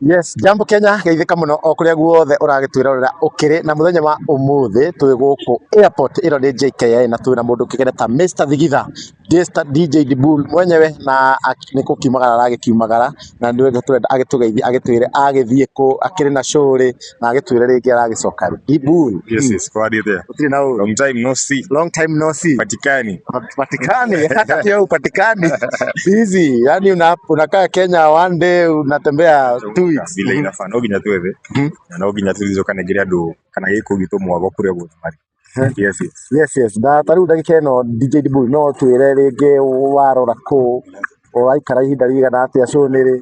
Yes, jambo Kenya, geithĩka mũno o kũrĩa guothe ũragĩtwĩrorera ũkĩrĩ na mũthenya wa ũmũthĩ twĩ gũkũ airport ĩno nĩ JKIA na twĩ na mũndũ ũkĩgene ta Mr Thigitha, Mr DJ Dibul mwenyewe na nĩ gũkiumagara aragĩkiumagara na nĩ tũrenda agĩtũgeithie agĩtwĩre agĩthiĩ kũ, akĩrĩ na show rĩ na agĩtwĩre rĩngĩ aragĩcoka rĩ. Dibul. Yes, how are you there? Gũtirĩ na ũru. Long time no see. Long time no see. Patikani. Patikani, hata pia upatikani. Busy, yani unakaa Kenya one day unatembea 2 weeks. Vile inafaa no nginya twethe na no nginya tũririkane andũ kana gĩkũ gitũ mwago kũrĩa guothe marĩ. Yes. Yes. Na ta rĩu ndagĩka ĩno DJ Dibul no twĩre rĩngĩ warora kũ, ũraikara ihinda rĩigana atĩa, show nĩ rĩ?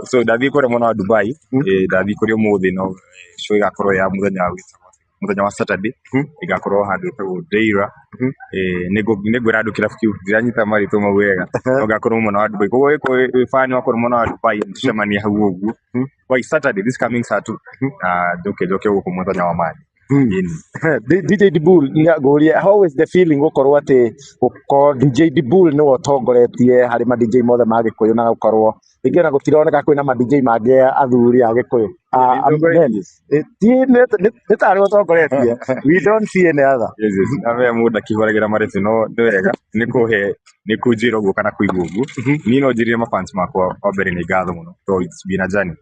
So ndathiĩ kũrĩa mwena wa Dubai, ndathiĩ kũrĩa ũmũthĩ no show ĩgakorwo ya mũthenya wa mũthenya wa Saturday, ĩgakorwo handũ ĩtagwo Deira. Nĩngwĩra andũ kĩrabu kĩu ndiranyita marĩtwa mau wega, no ngakorwo mwena wa Dubai. Koguo wĩkorwo wĩ fan wa kũrĩa mwena wa Dubai tũcemanie hau ũguo by Saturday, this coming Saturday, na njoke njoke gũkũ mũthenya wa Monday. Ĩni. DJ Dibul, ngũrie, how is the feeling gũkorwo atĩ gũkorwo DJ Dibul nĩwe ũtongoretie harĩ ma DJ mothe ma Gĩkũyũ na gũkorwo rĩngĩ ona gũtironeka kwĩna ma DJ mangĩ athuri a Gĩkũyũ? Nĩ Men. Ti nĩ tarĩ ũtongoretie, we don't see any other. Yes. Na mũndũ akĩhũragĩra marĩtĩ no nĩ wega nĩ kũhe nĩ kũnjĩra ũguo kana kũigua ũguo. Niĩ no njĩrire mafans makwa wa mbere nĩ ngatho mũno tondũ it's been a journey.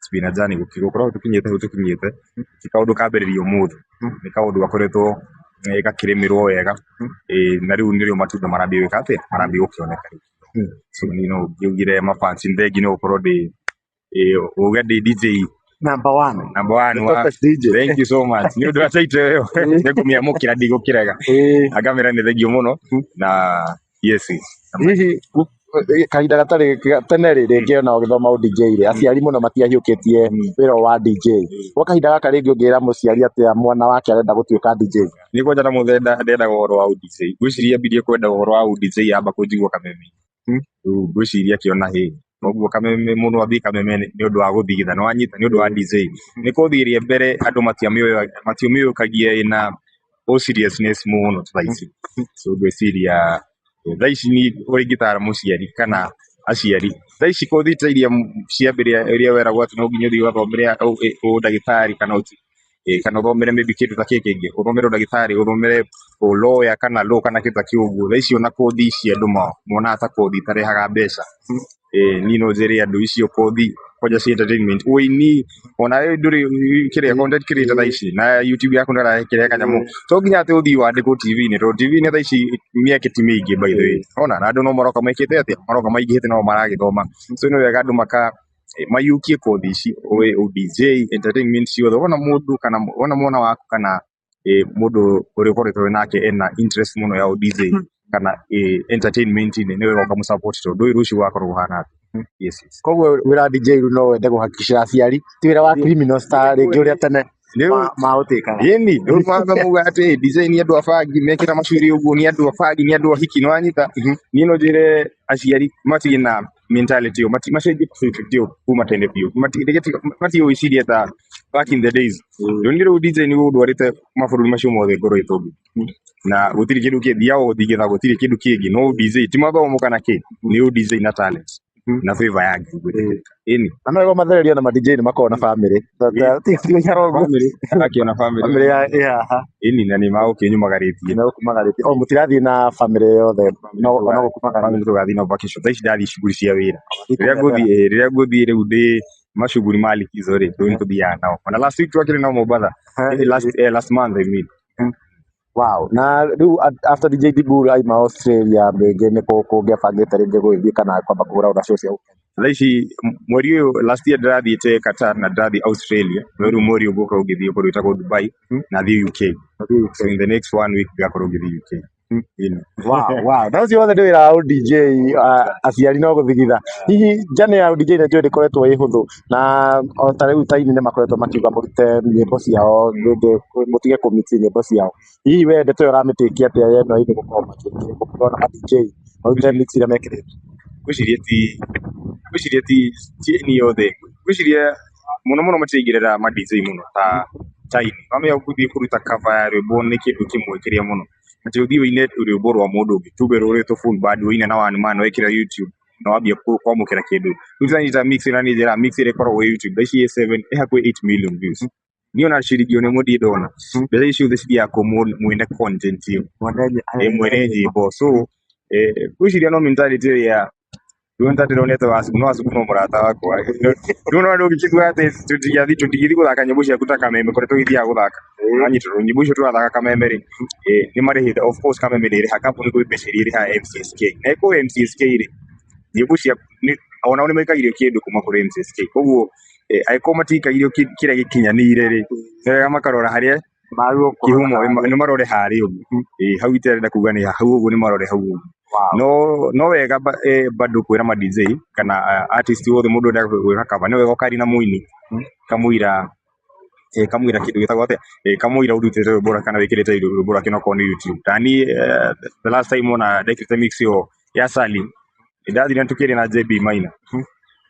It's been a journey gũkorwo tũkinyĩte hau tũkinyĩte ti kaũndũ kambĩrĩria ũmũthĩ, nĩ kaũndũ gakoretwo gakĩrĩmĩrwo wega, na rĩu nĩrĩo matunda marambia gwĩka atĩa, marambia gũkĩoneka rĩu. So niĩ no ngiugire mafans nĩ thengi nĩ gũkorwo ndĩ uge ndĩ DJ number one. Number one the wa toughest DJ. Thank you so much nĩ ũndũ wa title ĩyo, nĩ ngũmĩamũkĩra ndigũkĩrega. Ngamĩra nĩ thengio mũno na yes. Hihi kahinda gatarĩ tene rĩ, rĩngĩ ona ũgĩthoma ũ DJ rĩ, aciari mũno matiahiũkĩtie wĩra wa DJ. Gwa kahinda gaka rĩngĩ ũngĩra mũciari atĩa mwana wake arenda gũtuĩka DJ? Nĩ kwanja na mũthenda ndendaga ũhoro wa DJ, ngwĩciria ambirie kwenda ũhoro wa DJ amba kũnjigua Kameme. Rĩu ngwĩciria akĩona hĩ koguo Kameme mũno athiĩ Kameme nĩ ũndũ wa gũthigitha nĩ wanyita nĩ ũndũ wa DJ nĩ kũthiĩria mbere andũ matiamĩũkagia ĩna o seriousness mũno ta thaa ici. So ngwĩciria thaa ici ni ũrĩa ingĩtara mũciari kana aciari thaa ici kothi ta iria cia mbere iria weragwo atĩ no nginya ũthiĩ ũgathomere ũndagĩtarĩ kana kana ũthomere maybe kĩndũ ta kĩĩ kĩngĩ, ũthomere ũndagĩtarĩ, ũthomere lawyer kana law kana kĩndũ ta kĩu ũguo. Thaa ici ona kothi ici andũ monaga ta kothi itarehaga mbeca. Niĩ no njĩre andũ icio kothi kwanja cia entertainment, ũini ona we ndũrĩ kĩrĩa content creator thaa ici na YouTube yaku ndũrarekĩra kanyamũ, to nginya atĩ ũthiĩ wandĩkwo TV-inĩ tondũ TV-inĩ thaa ici mĩeke ti mĩingĩ by the way, ona na andũ no maroka mekĩte atĩa, maroka maingĩhĩte no maragĩthoma. So nĩ wega andũ maka mayukie kothi ici, ũ DJ, entertainment ciothe. Wona mũndũ kana wona mwana waku kana mũndũ ũrĩa ũkoretwo wĩ nake ena interest mũno ya ũ DJ kana entertainment-inĩ, nĩ wega ũkamũsupport tondũ ndũĩ rũciũ gũgakorwo kũhana atĩa. Yes. Koguo wĩra wa DJ rĩu no wende kũhakikishĩra aciari ti wĩra wa criminals ta rĩngĩ ũrĩa tene maũtĩkaga. Ĩni rĩu matha mauga atĩ DJ nĩ andũ a bangi mekĩra macuri ũguo, nĩ andũ a bangi, nĩ andũ a hiki, nĩ wanyita. Niĩ no njĩre aciari matige na mentality ĩyo, macenjie perspective ĩyo kuma tene biũ, matige gwĩciria ta back in the days. Rĩu nĩ rĩu DJ nĩguo ũndwarĩte mabũrũri macio mothe ngoretwo na gũtirĩ kĩndũ kĩngĩ, thiaga gũthigitha, gũtirĩ kĩndũ kĩngĩ no DJ, ti mathomo kana kĩ, nĩ DJ na talent na favor ya Ngai gwĩtĩkĩrĩka. Ĩni. Na no mathererio na ma DJ nĩ makoragwo na famĩlĩ. Ti gũikara ũguo. Famĩlĩ akĩona famĩlĩ. Famĩlĩ ya ĩ haha. Ĩni, na nĩ magũkĩnyumagarĩtie. Nĩ gũkumagarĩtie. O mũtirathiĩ na famĩlĩ yothe no no gũkumagarĩtie. Famĩlĩ tũgathiĩ na vacation. Thaa ici ndathiĩ shughuli cia wĩra, rĩrĩa ngũthiĩ rĩu ndĩ mashughuli ma likizo rĩ, rĩu nĩ tũthiaga nao. Ona last week twakĩrĩ nao Mombatha. Last month, I mean. Wow. Na rĩu after DJ Dibul aima Australia, rĩngĩ nĩ kũngĩabangĩte rĩngĩ gũgĩthiĩ kana kwamba kũhũra ona show cia gũkũ? Thaa ici mweri ũyũ, last year ndĩrathiĩte Qatar na ndĩrathiĩ Australia, no rĩu mweri ũyũ ngũkorwo ngĩthiĩ kũndũ gwĩtagwo Dubai na thiĩ UK. So in the next one week ngakorwo ngĩthiĩ UK. Ĩni. Wow. Na ũcio wothe nĩ wĩra wa DJ, aciari no gũthigitha. Hihi journey ya DJ na njũĩ ndĩkoretwo ĩ hũthũ na o ta rĩu ta aini nĩ makoretwo makiuga mũrute nyĩmbo ciao rĩngĩ mũtige kũ-mix nyĩmbo ciao. Hihi we ndeto ĩyo ũramĩtĩkia atĩa ya ĩno aini gũkorwo makĩona ma DJ marute mix iria mekĩrĩte? Ngwĩciria ti aini othe, ngwĩciria mũno mũno matiraingĩrĩra ma DJ mũno ta aini. Wamenya gũthiĩ kũruta cover ya rwĩmbo nĩ kĩndũ kĩmwe kĩrĩa mũno, atĩ ũthiĩ ũine rwĩmbo rwa mũndũ ũngĩ, tuge rũrĩtwo full band, ũine na one man wekĩra YouTube. Na wambia kwamũkĩra kĩndũ rĩu tũranyita mix ĩno nĩ njĩra mix ĩrĩa ĩkoragwo YouTube thaa ici ĩ 7 ĩ hakuhĩ 8 million views. Niĩ ona ciringi ona ĩmwe ndirĩ ndona. Mbeca ici ciothe cithiaga kũ mwene content ĩyo, mwene nyĩmbo. So ngwĩciria no mentality ĩrĩa rĩu nĩ ndĩronete Wacuku, no Wacuku no mũrata wakwa. Rĩu no ndũngĩkiuga atĩ tũtingĩthiĩ gũthaka nyĩmbo ciaku ta Kameme kũrĩa tũgĩthiaga gũthaka. Nĩwanyita tondũ nyĩmbo icio tũrathaka Kameme rĩ, nĩ marĩhĩte, of course Kameme nĩ ĩrĩhaga, kambuni kwĩ mbeca iria ĩrĩhaga MCSK. Na ĩkũhe MCSK rĩ, nyĩmbo ciaku onao nĩ maikagĩrio kĩndũ kuma kũrĩ MCSK. Koguo angĩkorwo matikagĩrio kĩrĩa gĩkinyanĩire rĩ, nĩ wega makarora harĩa kĩhumo, nĩ marore harĩa ũguo. Hau itarenda kuga nĩ hau ũguo, nĩ marore hau ũguo. No wega bado kwĩra ma DJ kana artist wothe mũndũ ũrenda gwĩka cover, nĩ wega ũkaria na mũini kamũira kamũira kĩndũ gĩtagwo atĩa, kamũira ũrutĩte rwĩmbo rwake kana wĩkĩrĩte rwĩmbo rwake onokorwo nĩ YouTube. Ta niĩ the last time ona ndekĩrĩte mix ĩyo ya Sally, nĩndathire tũkĩaria na JB Maina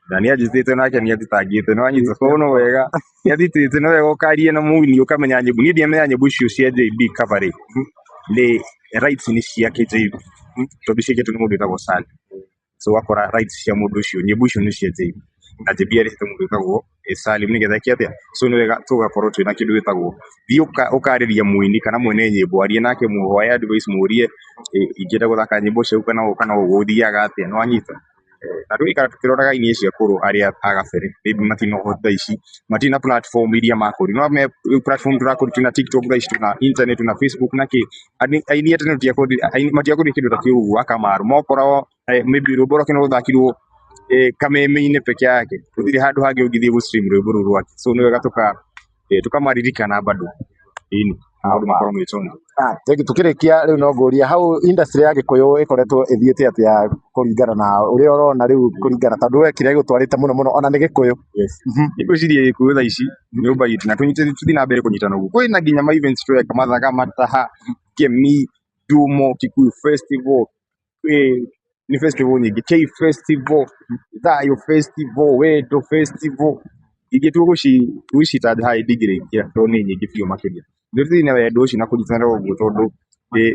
na nĩ anjĩtĩte nake nĩ anjĩtangĩte, nĩ wanyita. So no wega nĩ anjĩtĩte, no wega ũkaria na mũini ũkamenya nyĩmbo. Niĩ ndiamenya nyĩmbo icio cia JB cover rĩ, nĩ rights nĩ ciake JB tondũ ciĩkĩtwo nĩ mũndũ wĩtagwo Sally. So wakora rights cia mũndũ ũcio, nyĩmbo icio nĩ cia JB na JB arĩhĩte mũndũ wĩtagwo Salim nĩgetha eke atĩa. So nĩ wega tũgakorwo twĩna kĩndũ gĩtagwo thiĩ ũkarĩria mũini kana mwene nyĩmbo, arie nake, mũhoe advice, mũrie ingĩenda gũthaka nyĩmbo ciaku kana ũũ kana ũũ gũthiaga atĩa, nĩ wanyita. Na tũgĩikara tũkĩroraga aini acio akũrũ arĩa a gabere, maybe matirĩ na ũhoti thaa ici, matirĩ na platform iria makũri no me platform tũrakũri, twĩna TikTok thaa ici, twĩna internet, twĩna Facebook na kĩ. Aini a tene matiakũrire kĩndũ ta kĩu ũguo wa Kamaru mokoragwo maybe rwĩmbo rwake no rũthakirwo Kameme-inĩ peke yake, gũtirĩ handũ hangĩ ũngĩthiĩ gũ stream rwĩmbo rũu rwake. So nĩ wega tũkamaririkana bado, ĩni maũndũ makorwo me chonjo. Thank you. Tukĩrĩkia rĩu no ngũrie hau industry ya Gĩkũyũ ĩkoretwo ĩthiĩte atĩa kũringana na ũrĩa ũrona rĩu, kũringana tondũ we kĩrĩa gĩgũtwarĩte mũno mũno ona nĩ Gĩkũyũ? Yes. Ngwĩciria Gĩkũyũ thaa ici nyũmba itũ na tũnyite tũthiĩ na mbere kũnyitana ũguo. Kwĩna nginya ma events tũreka, Mathaga, Mataha, Kemi, Dumo, Kikuyu Festival, nĩ festival nyingĩ, K Festival, Thayo Festival, Wendo Festival. Ingĩtua gũcitaja haha ndingĩrĩkia tondũ nĩ nyingĩ biũ makĩria. Nĩ tũthiĩ na wendo ũcio na kũnyitanĩra ũguo tondũ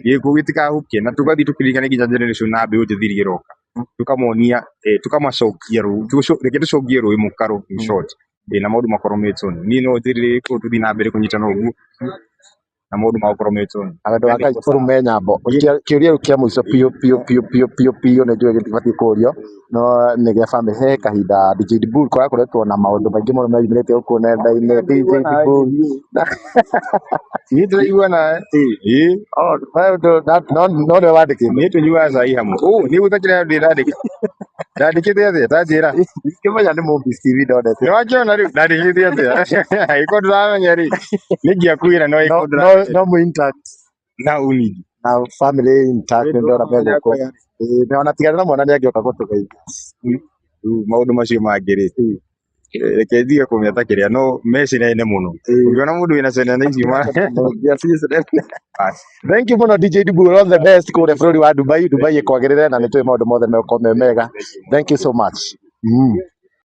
gĩkũyũ gĩtikahuke na tũgathiĩ tũkĩririkana nginya generation na mbeũ njĩthĩ iria ĩroka, tũkamonia, tũkamacokia rũĩ, reke tũcokie rũĩ mũkaro in short, na maũndũ makorwo me chonjo. Niĩ no njĩrĩre gĩkũyũ tũthiĩ na mbere kũnyitana ũguo na maũndũ magũkorwo me chonjo. Wendo wa Ngai ũrume nyambo. Kĩũria rĩu kĩa mũico biũ biũ biũ biũ biũ biũ, nĩ njũĩ gĩtibatiĩ kũũrio no nĩ gĩa family. He kahinda DJ Dibul kũrakoretwo na maũndũ maingĩ mũno meyumĩrĩtie gũkũ nenda-inĩ. DJ Dibul. Niĩ tũraigua nawe. Ĩĩ. No nĩwe wandĩkĩte? Niĩ tũnyuaga cai hamwe. Nĩ gũtakĩrĩ handũ ndĩrandĩka. Ndandĩkĩte atĩa? Ta njĩra. Ndingĩmenya nĩ Movies TV ndonete. Nĩ wakĩona rĩu ndandĩkĩte atĩa? Angĩkorwo ndũramenya rĩ, nĩ ingĩakwĩra no angĩkorwo ndũramenya. No mũ intact. Na unigi. Na family intact nĩ ndona me gũkũ. Ĩĩ, ona tigana na mwana nĩ angĩoka gũtũgeithia. Rĩu maũndũ macio mangĩ rĩ, reke ndige kũmeta kĩrĩa no me cenene mũno. Ũngĩona mũndũ wĩna cenene icio ma. Thank you mũno DJ Dibul, all the best kũrĩa bũrũri wa Dubai. Dubai ĩkwagĩrĩre na nĩ tũĩ maũndũ mothe megũkorwo me mega. Thank you so much.